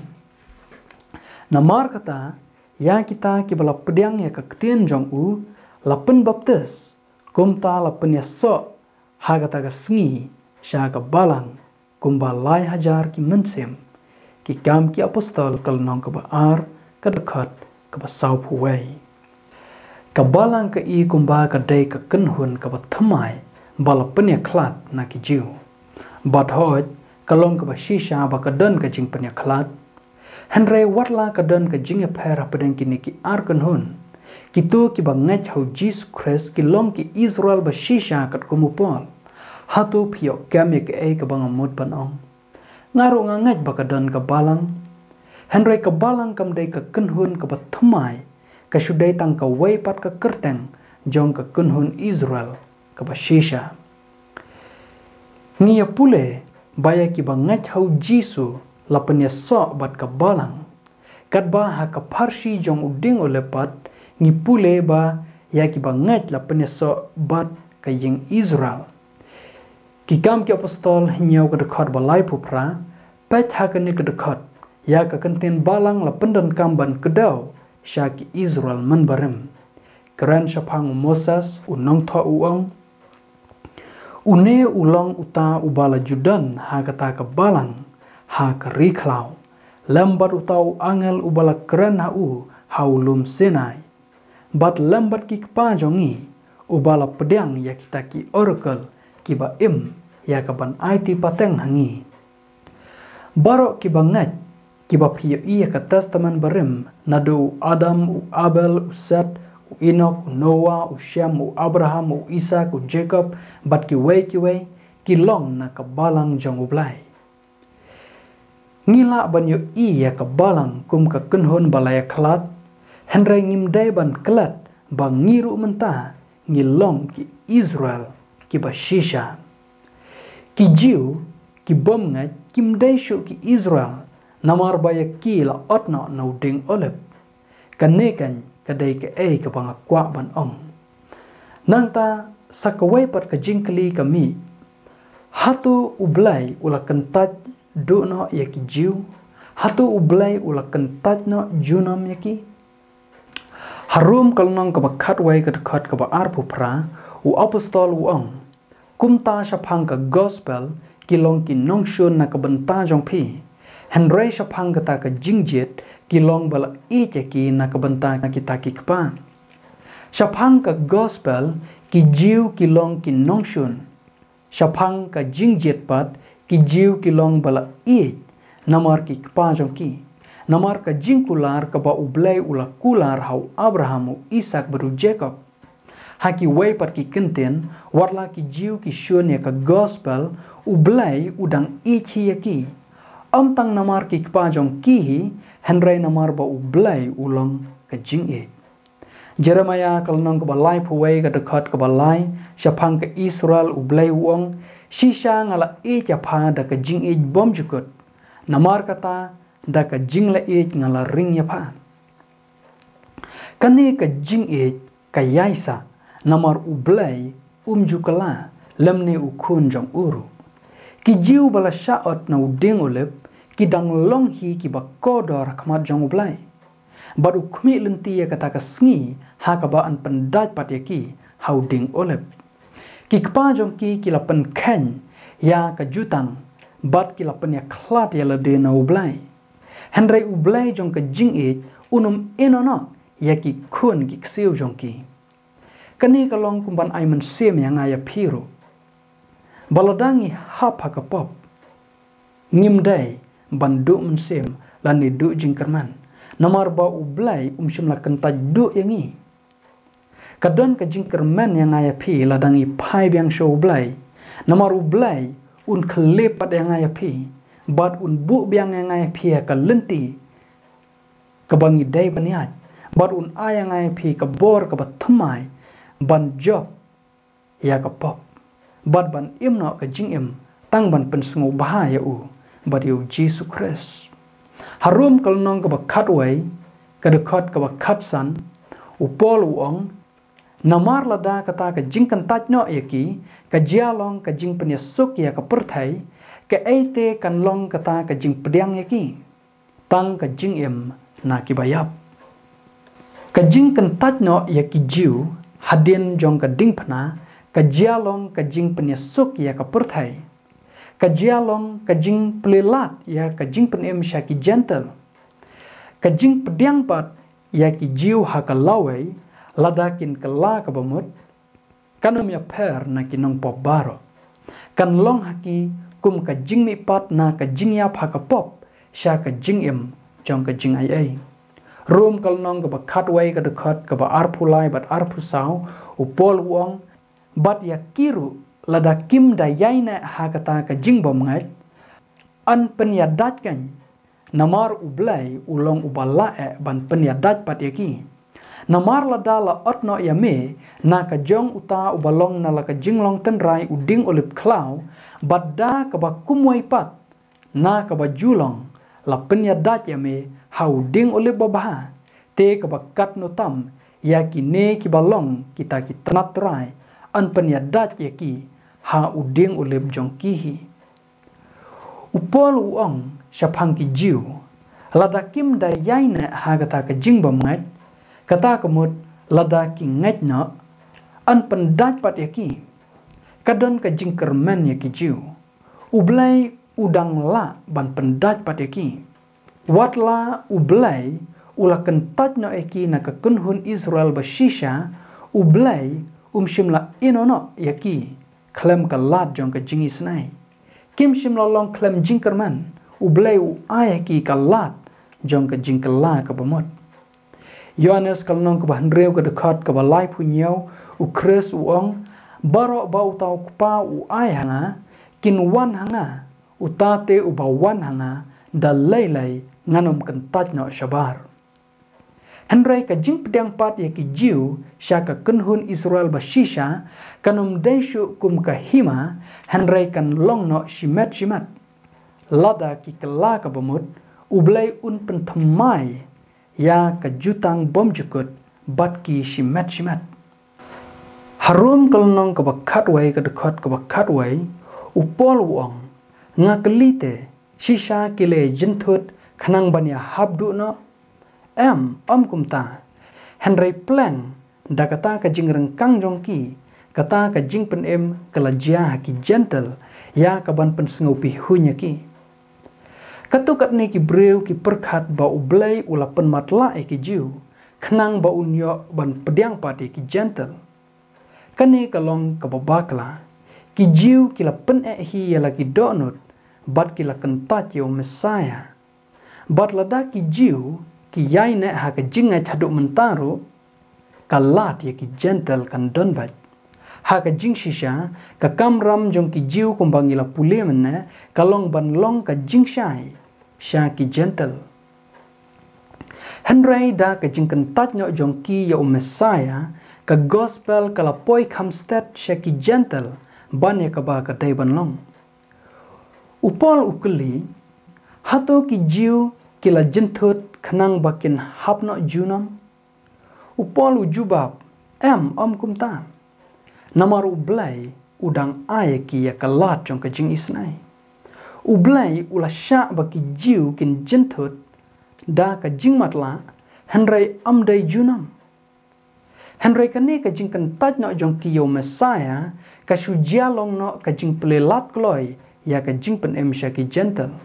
namar kata, ïa kita kiba la pdiang ïa ka ktien jong u, la pynbaptis, kumta la pynïasoh ha kata ka sngi sha ka balang kumba lai hajar ki mynsiem. Ki Kam ki Apostol ka lynnong kaba ar, ka dkhot kaba sawphew wei. Ka balang ka i kumba ka dei ka kynhun kaba thymmai ba la pynïakhlad na ki Jiw. Bad hooid, ka long kaba shisha ba ka don ka jingpynïakhlad. Hynrei wat la ka don ka jingïapher hapdeng kine ki ar kynhun, kito kiba ngeit ha u Jisu Khrist ki long ki Israel bashisha katkum u Paul. Hato phi ïoh kem ïa kaei kaba nga mut ban ong? Nga ruh nga ngeit ba ka don ka balang. Hynrei ka balang kam dei ka kynhun kaba thymmai, ka shu dei tang kawei pat ka kyrteng jong ka kynhun Israel kaba shisha. Ngi ïa pule ba ïa kiba ngeit ha u Jisu la pynïasoh bad ka balang. Katba ha ka pharshi jong u dieng Olib pat, ngi pule ba ïa kiba ngeit la pynïasoh bad ka ïing Israel. Ki Kam ki Apostol hynñiew ka dkhot ba laiphew phra, peit ha kane ka dkhot ïa ka kyntien balang la pyndonkam ban kdew sha ki Israel mynbarim. Kren shaphang u Moses, u nongthoh u ong, Une u long uta uba la ju don ha kata ka balang ha ka ri khlaw, lem bad uta u angel uba la kren ha u ha u lum Sinai, bad lem bad ki kpa jong ngi, uba la pdiang ïa kita ki orakel kiba im ïa ka ban aiti pateng ha ngi. Baroh kiba ngeit, kiba phi ïohi ïa ka Testament Barim, naduh u Adam, u Abel, u Set, u Enok, u Noah, u Shem, u Abraham, u Isaak, u Jakob, bad kiwei kiwei, ki long na ka balang jong U Blei. Ngi lah ban ïohi ïa ka balang kum ka kynhun ba la ïakhlad, hynrei ngim dei ban klet ba ngi ruh mynta ngi long ki Israel kiba shisha. Ki Jiw, ki bym ngeit, kim dei shuh ki Israel, namar ba ïa ki la ot noh na u dieng olib. Kane kan ka dei kaei kaba nga kwah ban ong. Nangta sa kawei pat ka jingkylli ka mih. Hato U Blei u la kyntait duh noh ïa ki Jiw? Hato U Blei u la kyntait noh junom ïa ki? Ha Rom ka lynnong kaba khatwei ka dkhot kaba arphew phra, u apostol u ong, kumta shaphang ka gospel ki long ki nongshun na ka bynta jong phi, hynrei shaphang kata ka jingjied ki long ba la ïeit ïa ki na ka bynta kita ki kpa. Shaphang ka gospel ki Jiw ki long ki nongshun. Shaphang ka jingjied pat ki Jiw ki long ba la ïeit namar ki kpa jong ki, namar ka jingkular kaba U Blei u la kular ha u Abraham, u Isaak bad u Jakob. Ha kiwei pat ki kyntien, wat la ki Jiw ki shun ïa ka gospel, U Blei u dang ïeit hi ïa ki. Ym tang namar ki kpa jong ki hi, hynrei namar ba U Blei u long ka jingïeit. Jeremiah ka lynnong kaba laiphew wei ka dkhot kaba lai, shaphang ka Israel U Blei u ong, shisha nga la ïeit ïa pha da ka jingïeit bymjukut. Namar kata, da ka jinglait nga la ring ïa pha. Kane ka jingïeit ka ïaisah, namar U Blei um ju kylla, lymne u khun jong u ruh. Ki Jiw ba la shah ot na u dieng olib, ki dang long hi kiba kordor ha khmat jong U Blei. Bad u khmih lynti ïa kata ka sngi ha kaba yn pyndait pat ïa ki ha u dieng olib. Ki kpa jong ki ki la pynkheiñ ïa ka jutang bad ki la pynïakhlad ïa lade na U Blei. Hynrei U Blei jong ka jingïeit un ym ïehnoh noh ïa ki khun ki ksiew jong ki. Kane ka long kum ban ai mynsiem ïa nga ïa phi ruh. Ba lada ngi hap ha ka pop, ngim dei ban duh mynsiem lane duh jingkyrmen. Namar ba U Blei um shym la kyntait duh ïa ngi. Ka don ka jingkyrmen ïa nga ïa phi lada ngi phai biang sha U Blei. Namar U Blei un khyllep pat ïa nga ïa phi. Bad un buh biang ïa nga ïa phi ha ka lynti kaba ngi dei ban ïaid. Bad un ai ïa nga ïa phi ka bor kaba thymmai ban jop ïa ka pop. Bad ban im noh ka jingim tang ban pynsngewbha ïa u bad ïa u Jisu Khrist. Ha Rom ka lynnong kaba khatwei, ka dkhot kaba khatsan, u Paul u ong, namar lada kata ka jingkyntait noh ïa ki ka jia long ka jingpynïasuk ïa ka pyrthei, kaei te kan long kata ka jingpdiang ïa ki? Tang ka jingim na kiba ïap. Ka jingkyntait noh ïa ki Jiw hadien jong ka diengphna ka jia long ka jingpynïasuk ïa ka pyrthei. Ka jia long ka jingplie lad ïa ka jingpynim sha ki Jentil. Ka jingpdiang pat ïa ki Jiw ha ka lawei, lada kin kylla kaba mut, kan ym ïapher na ki nongpop baroh. Kan long ha ki kum ka jingmihpat na ka jingïap ha ka pop sha ka jingim jong ka jingaiei. Rom ka lynnong kaba khatwei ka dkhot kaba arphew lai bad arphew saw, u Paul u ong, bad ïa ki ruh lada kim da ïaineh ha kata ka jingbymngeit, yn pynïadait kan, namar U Blei u long uba la eh ban pynïadait pat ïa ki. Namar lada la ot noh ïa me na ka jong uta uba long na la ka jinglong tynrai u dieng olib khlaw, bad da kaba kumwei pat na kaba ju long la pynïadait ïa me ha u dieng olib babha, te kaba katno tam ïa kine kiba long kita ki tnat trai, yn pynïadait ïa ki ha u dieng olib jong ki hi. U Paul u ong shaphang ki Jiw, lada kim da ïaineh ha kata ka jingbymngeit, kata ka mut lada ki ngeit noh, yn pyndait pat ïa ki. Ka don ka jingkyrmen ïa ki Jiw. U Blei u dang lah ban pyndait pat ïa ki. Wat la U Blei u la kyntait noh ïa ki na ka kynhun Israel ba shisha, U Blei um shym la ïehnoh noh ïa ki khlem ka lad jong ka jingisynei. Kim shym la long khlem jingkyrmen, U Blei u ai ïa ki ka lad jong ka jingkylla kaba mut. Ïoannis ka lynnong kaba hynriew ka dkhot kaba laiphew hynñiew, U Khrist u ong, baroh ba uta U Kpa u ai ha nga, kin wan ha nga, uta te uba wan ha nga, da lei lei ngan ym kyntait noh shabar. Hynrei ka jingpdiang pat ïa ki Jiw sha ka kynhun Israel ba shisha, kan ym dei shuh kum ka hima, hynrei kan long noh shimet shimet. Lada ki kylla kaba mut, U Blei un pynthymmai ïa ka jutang bymjukut bad ki shimet shimet. Ha Rom ka lynnong kaba khatwei ka dkhot kaba khatwei, U Paul u ong, nga kylli te, shisha ki la ïajynthut khnang ban ïahap duh noh? Em, ym kumta. Hynrei pleng da kata ka jingryngkang jong ki, kata ka jingpynim ka la jia ha ki Jentil, ïa kaban pynsngewphi huiñ ïa ki. Katto katne ki briew ki pyrkhat ba U Blei u la pynmatlah ïa ki Jiw, khnang ba un ïoh ban pdiang pat ïa ki Jentil. Kane ka long kaba bakla. Ki Jiw ki la pyneh hi ïa la ki dohnud, bad ki la kyntait ïa u Messaïah. Bad lada ki Jiw ki ïaineh ha ka jingngeit haduh mynta ruh, ka lad ïa ki Jentil kan don beit. Ha ka jingshisha, ka kamram jong ki Jiw kumba ngi la pule mynne, ka long ban long ka jingshai sha ki Jentil. Hynrei da ka jingkyntait noh jong ki ïa u Messaïah, ka gospel ka la poi kham stet sha ki Jentil, ban ïa kaba ka dei ban long. U Paul u kylli, hato ki Jiw ki la jynthut khnang ba kin hap noh junom? U Paul u jubab, em, ym kumta. Namar U Blei u dang ai ïa ki ïa ka lad jong ka jingisynei. U Blei u la shah ba ki Jiw kin jynthut da ka jingmatlah, hynrei ym dei junom. Hynrei kane ka jingkyntait noh jong ki ïa u Messaïah, ka shu jia long noh ka jingplie lad kloi ïa ka jingpynim sha ki Jentil.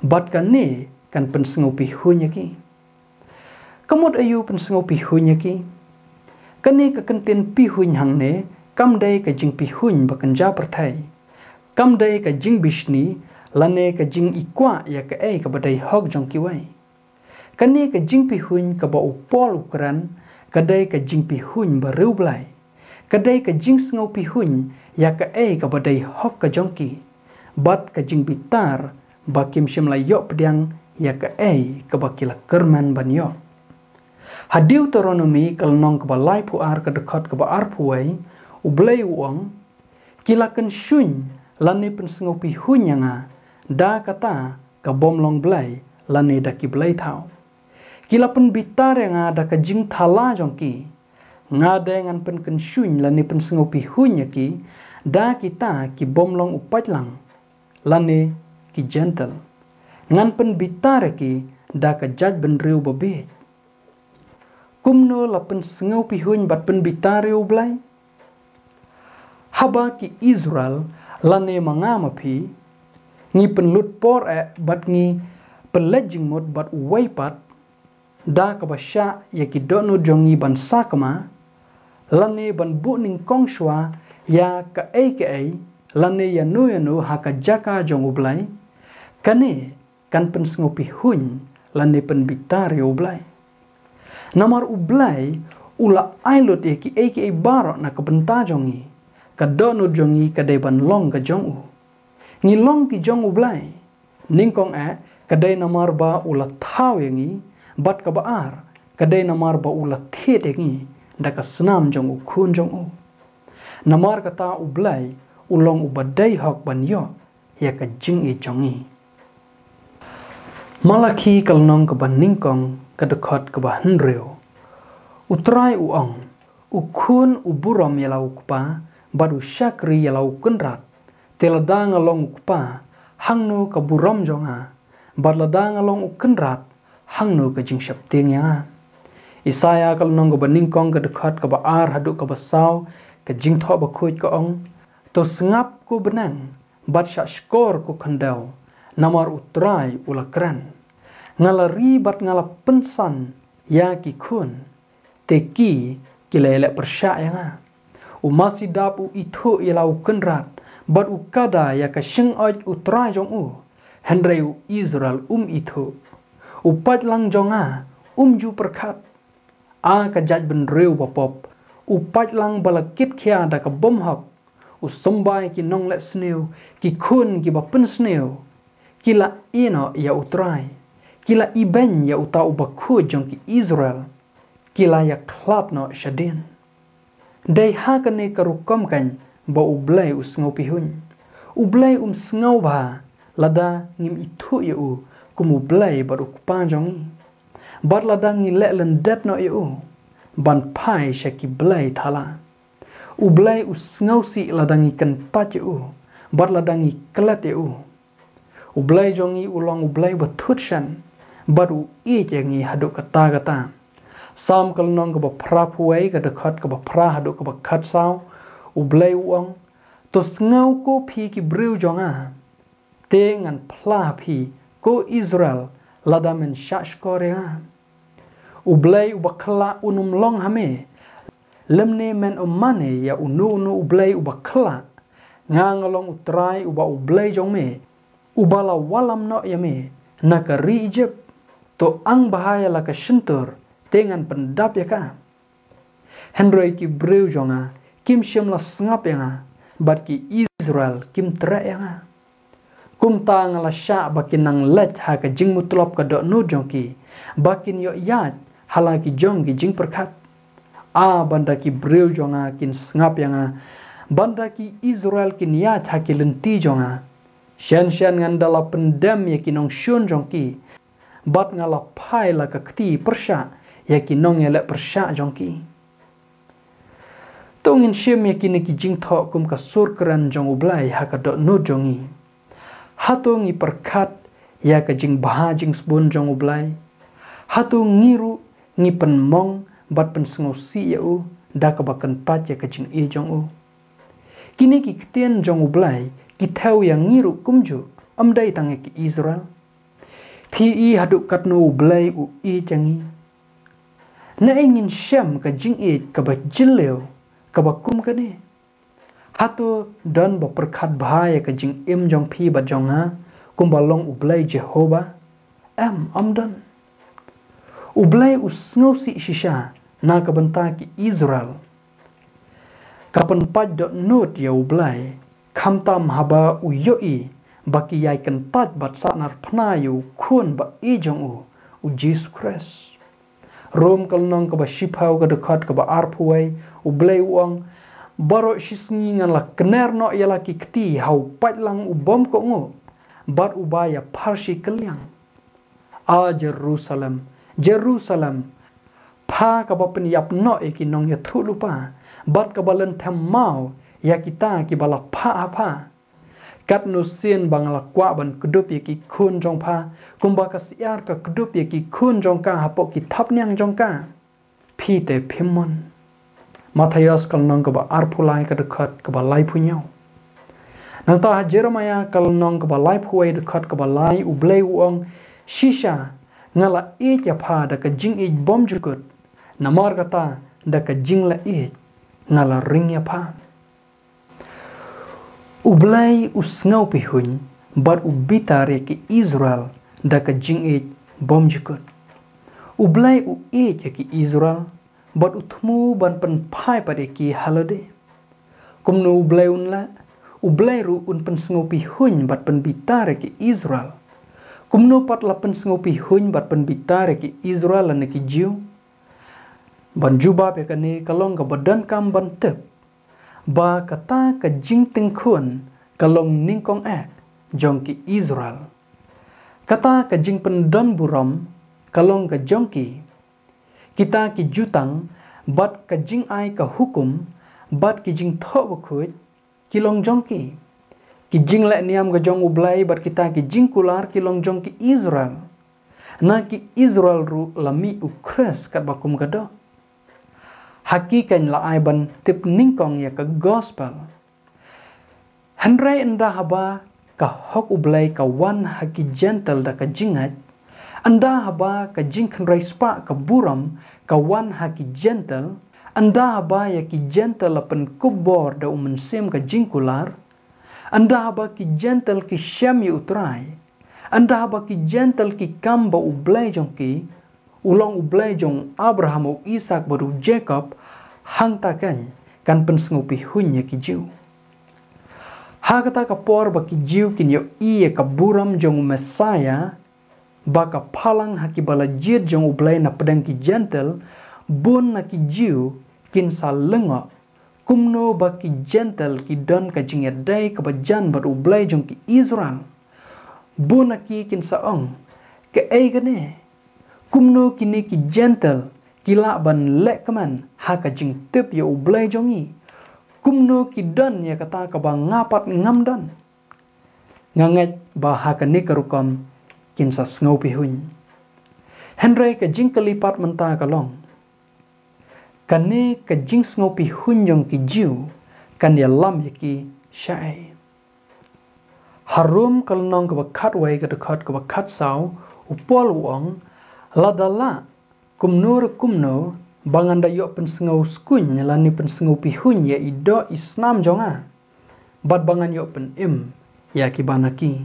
Bad kane kan pynsngewphi huiñ ïa ki. Ka mut aïu pynsngewphi huiñ ïa ki? Kane ka kyntien phi huiñ hangne, kam dei ka jingphi huiñ ba kynja pyrthei. Kam dei ka jingbishni, lane ka jingikwah ïa kaei kaba dei hok jong kiwei. Kane ka jingphi huiñ kaba u Paul u kren, ka dei ka jingphi huiñ ba riewblei. Ka dei ka jingsngewphi huiñ ïa kaei kaba dei hok ka jong ki. Bad ka jingbitar ba kim shym la ïoh pdiang ïa kaei kaba ki la kyrmen ban ïoh. Ha Deuteronomi ka lynnong kaba laiphew ar ka dkhot kaba arphew wei, U Blei u ong, ki la kynshuiñ lane pynsngewphi huiñ ïa nga, da kata ka bym long blei, lane da ki blei thaw. Ki la pynbitar ïa nga da ka jingthala jong ki. Nga dei ngan pynkynshuiñ lane pynsngewphi huiñ ïa ki, da kita ki bym long u paidlang, lane ki Jentil. Ngan pynbitar ïa ki da ka jaitbynriew babieit. Kumno la pynsngewphi huiñ bad pynbitar ïa U Blei? Haba ki Israel, lane ma nga ma phi, ngi pynlut por eh bad ngi pynleit jingmut bad uwei pat, da kaba shah ïa ki dohnud jong ngi ban sakma, lane ban buh nyngkong shuwa ïa kaei kaei, lane ïano ïano ha ka jaka jong U Blei, kane kan pynsngewphi huiñ lane pynbitar ïa U Blei. Namar U Blei u la ai lut ïa kiei kiei baroh na ka bynta jong ngi, ka dohnud jong ngi ka dei ban long ka jong u. Ngi long ki jong U Blei. Nyngkong eh, ka dei namar ba u la thaw ïa ngi, bad kaba ar, ka dei namar ba u la thied ïa ngi da ka snam jong u Khun jong u. Namar kata U Blei u long uba dei hok ban ïoh ïa ka jingïeit jong ngi. Malakhi ka lynnong kaba nyngkong ka dkhot kaba hynriew. U Trai u ong, u khun u burom ïa la u kpa, bad u shakri ïa la u kynrad. Te lada nga long u kpa, hangno ka burom jong nga? Bad lada nga long u kynrad, hangno ka jingsheptieng ïa nga? Isaïah ka lynnong kaba nyngkong ka dkhot kaba ar haduh kaba saw, ka jingthoh bakhuid ka ong, To sngap ko bneng, bad shah shkor ko khyndew, namar U Trai u la kren. Nga la ri bad nga la pynsan ïa ki khun, te ki, ki la ïaleh pyrshah ïa nga. U masi dap u ithuh ïa la u kynrad, bad u kada ïa ka shyngoid U Trai jong u, hynrei u Israel um ithuh. U paidlang jong nga um ju pyrkhat. A ka jaitbynriew bapop, u paidlang ba la kitkhia da ka bymhok, u symbai ki nongleh sniew, ki khun kiba pynsniew, ki la ïehnoh ïa U Trai, ki la ibeiñ ïa uta u bakhuid jong ki Israel, ki la ïakhlad noh shadien. Dei ha kane ka rukom kan ba U Blei u sngewphihuiñ. U Blei um sngewbha lada ngim ithuh ïa u kum U Blei bad U Kpa jong ngi, bad lada ngi leh lyndet noh ïa u ban phai sha ki blei thala. U Blei u sngewsih lada ngi kyntait ïa u, bad lada ngi klet ïa u. U Blei jong ngi u long U Blei ba thut shen, bad u ïeit ïa ngi haduh katta katta. Salm ka lynnong kaba phra phew wei, ka dkhot kaba phra haduh kaba khatsaw, U Blei u ong, to sngew ko phi ki briew jong nga, te ngan phla ha phi, ko Israel, lada men shah shkor ïa nga. U Blei uba khyllah un ym long ha me, lymne men ym mane ïa uno uno u blei uba khyllah. Nga nga long U Trai uba U Blei jong me, uba la wallam noh ïa me na ka ri Ijipt. To ang bha ïa la ka shyntur, te ngan pyndap ïa ka. Hynrei ki briew jong nga kim shym la sngap ïa nga, bad ki Israel kim treh ïa nga. Kumta nga la shah ba kin nang leit ha ka jingmutlop ka dohnud jong ki, ba kin ïoh ïaid ha la ki jong ki jingpyrkhat. A ban da ki briew jong nga kin sngap ïa nga, ban da ki Israel kin ïaid ha ki lynti jong nga, shen shen ngan da la pyndem ïa ki nongshun jong ki, bad nga la phai la ka kti pyrshah ïa ki nongïaleh pyrshah jong ki. To ngin shim ïa kine ki jingthoh kum ka sur kren jong U Blei ha ka dohnud jong ngi. Hato ngi pyrkhat ïa ka jingbha jingsbun jong U Blei? Hato ngi ruh ngi pynmong bad pynsngewsih ïa u da kaba kyntait ïa ka jingïeit jong u? Kine ki ktien jong U Blei ki thew ïa ngi ruh kumjuh, ym dei tang ïa ki Israel. Phi i haduh katno U Blei u ïeit ïa ngi. Naei ngin shem ka jingïeit kaba jylliew kaba kum kane? Hato don ba pyrkhat bha ïa ka jingim jong phi bad jong nga kumba long U Blei Jehobah? Em, ym don. U Blei u sngewsih shisha na ka bynta ki Israel. Ka pynpait dohnud ïa U Blei, khamtam haba u ïohi ba ki ïai kyntait bad sahnarphna ïa u Khun ba ïeit jong u, U Jisu Khrist. Rom ka lynnong kaba shiphew, ka dkhot kaba arphew wei, U Blei u ong, baroh shisngi ngan la kner noh ïa la ki kti ha u paidlang u bym kohnguh bad uba ïa pharshi kylliang. A Jerusalem, Jerusalem, pha kaba pynïap noh ïa ki nongïathuhlypa, bad kaba lynthem maw ïa kita kiba la phah ha pha. Katno sien ba nga la kwah ban kdup ïa ki khun jong pha, kumba ka syiar ka kdup ïa ki khun jong ka hapoh ki thapniang jong ka. Phi te phim mon. Mathaios ka lynnong kaba arphew lai, ka dkhot kaba laiphew hynñiew. Nangta ha Jeremaïah ka lynnong kaba laiphew wei, dkhot kaba lai, U Blei u ong, shisha nga la ïeit ïa pha da ka jingïeit bymjukut, namar kata da ka jinglaïeit nga la ring ïa pha. U Blei u sngewphihuiñ bad u bitar ïa ki Israel da ka jingïeit bymjukut. U Blei u ïeit ïa ki Israel bad u thmu ban pynphai pat ïa ki ha lade. Kumno U Blei un leh? U Blei ruh un pynsngewphihuiñ bad pynbitar ïa ki Israel. Kumno pat la pynsngewphihuiñ bad pynbitar ïa ki Israel lane ki Jiw? Ban jubab ïa kane ka long kaba donkam ban tip ba kata ka jingtyngkhun ka long nyngkong eh jong ki Israel. Kata ka jingpyndonburom ka long ka jong ki. Kita ki jutang bad ka jingai ka hukum bad ki jingthoh bakhuid ki long jong ki. Ki jinglehniam ka jong U Blei bad kita ki jingkular ki long jong ki Israel. Na ki Israel ruh la mih U Khrist katba kum ka doh. Ha ki kan la ai ban tip nyngkong ïa ka gospel. Hynrei ynda haba ka hok U Blei ka wan ha ki Jentil da ka jingngeit, ynda haba ka jingkhynroi spah ka burom ka wan ha ki Jentil, ynda haba ïa ki Jentil la pynkup bor da U Mynsiem ka jingkular, ynda haba ki Jentil ki shem ïa U Trai, ynda haba ki Jentil ki kam ba U Blei jong ki, U long U Blei jong Abraham, U Isaak bad U Jakob, hangta kan kan pynsngewphi huin ïa ki Jiw. Ha kata ka por ba ki Jiw kin ïohi ïa ka burom jong U Messaïah, ba ka phalang ha ki ba la jied jong U Blei na pdeng ki Jentil, bun na ki Jiw kin sa lyngngoh kumno ba ki Jentil ki don ka jingïadei kaba jan bad U Blei jong ki Israel. Bun na ki kin sa ong, kaei kane? Kumno kine ki Jentil ki lah ban leh kmen ha ka jingtip ïa U Blei jong ngi? Kumno ki don ïa kata kaba nga pat ngam don? Nga ngeit ba ha kane ka rukom kin sa sngewphi huin. Hynrei ka jingkylli pat mynta ka long, kane ka jingsngewphi huin jong ki Jiw kan ïalam ïa ki shaei? Ha Rom ka lynnong kaba khatwei ka dkhot kaba khatsaw, u Paul u ong, lada lah kumno re kumno ba ngan da ïoh pynsngew skuin lane pynsngewphi huin ïa i doh i snam jong nga, bad ba ngan ïoh pynim ïa ki ba na ki.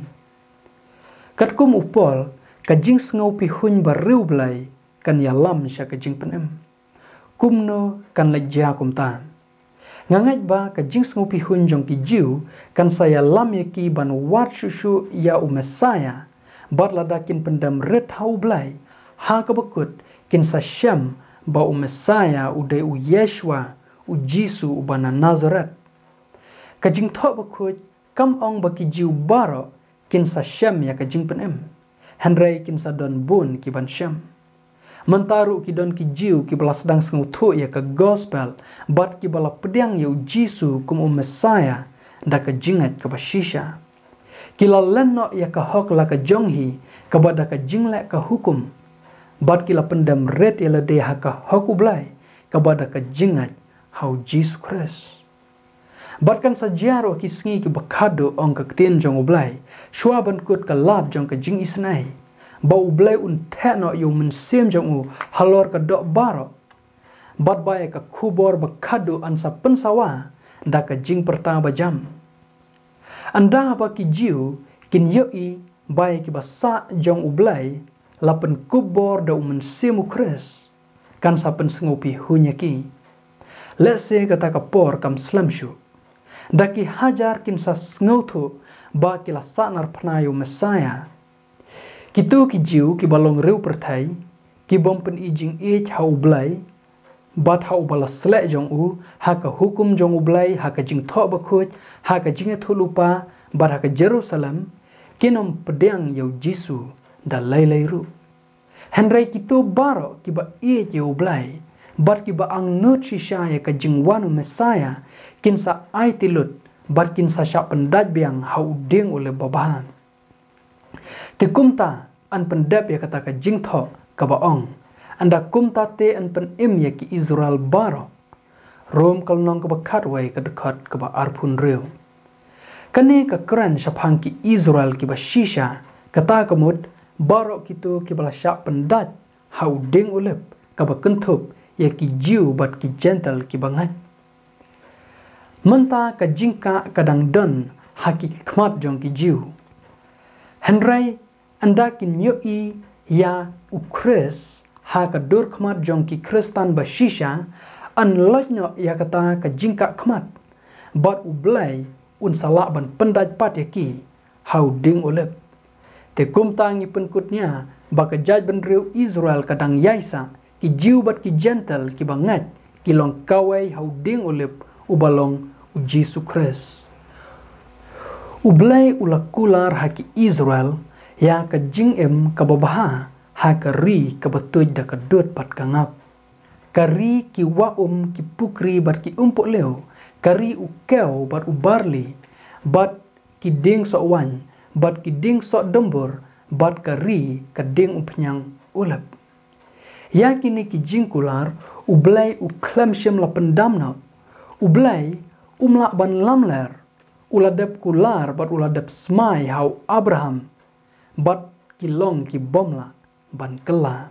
Katkum u Paul, ka jingsngewphi huin ba riewblei kan ïalam sha ka jingpynim. Kumno kan leit jia kumta? Nga ngeit ba ka jingsngewphi huin jong ki Jiw kan sa ïalam ïa ki ban wad shuh shuh ïa u Messaïah, bad lada kin pyndem rit ha U Blei, ha kaba kut kin sa shem ba u Messaïah u dei u Yeshua, u Jisu uba na Nazareth. Ka Jingthoh Bakhuid kam ong ba ki Jiw baroh kin sa shem ïa ka jingpynim, hynrei kin sa don bun ki ban shem. Mynta ruh ki don ki Jiw kiba la sdang sngewthuh ïa ka gospel, bad kiba la pdiang ïa u Jisu kum u Messaïah da ka jingngeit kaba shisha. Ki la len noh ïa ka hok la ka jong hi kaba da ka jingleh ka hukum, bad ki la pyndem rit ïa lade ha ka hok U Blei kaba da ka jingngeit ha u Jisu Khrist. Bad kan sa jia ruh ha ki sngi kiba khadduh, ong ka ktien jong U Blei, shuwa ban kut ka lad jong ka jingisynei, ba U Blei un theh noh ïa u Mynsiem jong u halor ka doh baroh, bad ba ïa ka khubor ba khadduh yn sa pynsawa da ka jingpyrta ba jam. Ynda ba ki Jiw kin ïohi ba ïa kiba sah jong U Blei la pynkup bor da u Mynsiem u Khrist, kan sa pynsngewphi huin ïa ki. Lehse kata ka por kam slem shuh. Da ki hajar kin sa sngewthuh ba ki la sahnarphna ïa u Messaïah. Kito ki Jiw kiba long riew pyrthei, ki bym pyni jingïeit ha U Blei bad ha uba la sleh jong u, ha ka hukum jong U Blei, ha ka Jingthoh Bakhuid, ha ka jingïathuhlypa, bad ha ka Jerusalem, kin ym pdiang ïa u Jisu da lei lei ruh. Hynrei kito baroh kiba ïeit ïa U Blei bad kiba angnud shisha ïa ka jingwan u Messaïah kin sa aiti lut bad kin sa shah pyndait biang ha u dieng u lip babha. Te kumta yn pyndep ïa kata ka jingthoh kaba ong, ynda kumta te yn pynim ïa ki Israel baroh. Rom ka lynnong kaba khatwei ka dkhot kaba arphew hynriew. Kane ka kren shaphang ki Israel kiba shisha, kata ka mut baroh kito kiba la shah pyndait ha u dieng u lip kaba kynthup ïa ki Jiw bad ki Jentil kiba ngeit. Mynta ka jingkah ka dang don ha ki khmat jong ki Jiw. Hynrei ynda kin ïohi ïa u Khrist ha ka dur khmat jong ki Khristan ba shisha, yn loit noh ïa kata ka jingkah khmat, bad U Blei un sa lah ban pyndait pat ïa ki ha u dieng u lip. Te kumta ngi pynkut nia ba ka jaitbynriew Israel ka dang ïaisah, ki Jiw bad ki Jentil kiba ngeit, ki long kawei ha u dieng u lip uba long u Jisu Khrist. U Blei u la kular ha ki Israel ïa ka jingim kaba bha ha ka ri kaba tuid da ka dud bad ka ngap, ka ri ki wah um, ki pukri bad ki umpohliew, ka ri u kew bad u barli, bad ki dieng soh waiñ, bad ki dieng soh dumbur, bad ka ri ka dieng umphniang u lip. Ïa kine ki jingkular U Blei u khlem shym la pyndam noh. U Blei um lah ban lamler. u la dep kular bad u la dep smai ha u Abraham, bad ki long ki bym lah ban kylla.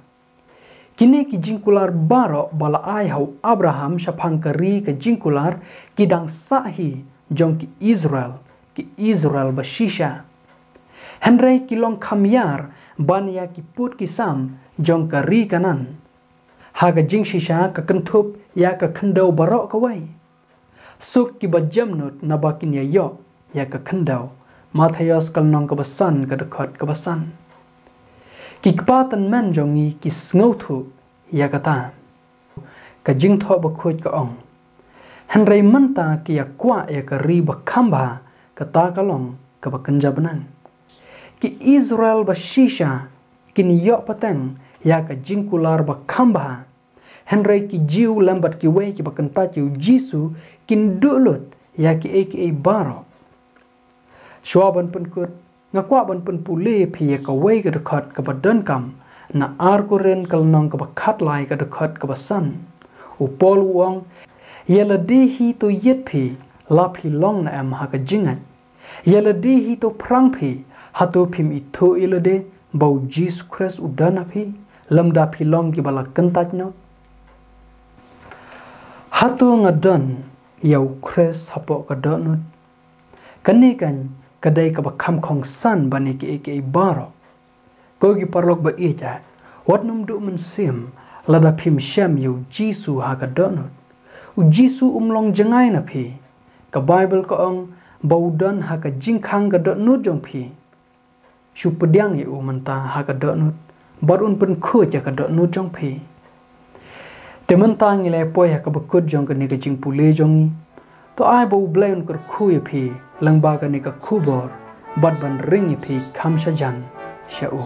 Kine ki jingkular baroh ba la ai ha u Abraham shaphang ka ri ka jingkular, ki dang sah hi jong ki Israel, ki Israel ba shisha. Hynrei ki long kham ïar ban ïa ki pud ki sam jong ka ri Kanaan. Ha ka jingshisha ka kynthup ïa ka khyndew baroh kawei. Suk kiba jemnud naba kin ïa ïoh ïa ka khyndew. Mathaios ka lynnong kaba san, ka dkhot kaba san. Ki kpa tymmen jong ngi ki sngewthuh ïa kata, ka Jingthoh Bakhuid ka ong. Hynrei mynta ki ïa kwah ïa ka ri ba kham bha, kata ka long kaba kynja bneng. Ki Israel ba shisha kin ïoh pateng ïa ka jingkular ba kham bha. Hynrei ki Jiw lem bad kiwei kiba kyntait ïa u Jisu kin duh lut ïa kiei kiei baroh. Shuwa ban pynkut, nga kwah ban pynpule ïa phi ïa kawei ka dkhot kaba donkam na Ar Korinth ka lynnong kaba khatlai, ka dkhot kaba san. U Paul u ong, ïa lade hi to ïit phi, la phi long ne em ha ka jingngeit. Ïa lade hi to phrang phi, hato phim ithuh ïa lade ba u Jisu Khrist u don ha phi, lymda phi long kiba la kyntait noh? Hato nga don ïa u Khrist hapoh ka dohnud? Kane kan ka dei kaba kham kongsan ban ïa kiei kiei baroh. Ko ki paralok ba ïeit, wat nym duh mynsiem lada phim shem ïa u Jisu ha ka dohnud. U Jisu um long jngai na phi. Ka Baibl ka ong ba u don ha ka jingkhang ka dohnud jong phi. Shu pdiang ïa u mynta ha ka dohnud, bad un pynkhuid ïa ka dohnud jong phi. Te mynta ngi la poi ha kaba kut jong kane ka jingpule jong ngi. To ai ba u Blei un kyrkhu ïa phi lyngba kane ka khubor, bad ban ring ïa phi kham shajan sha u.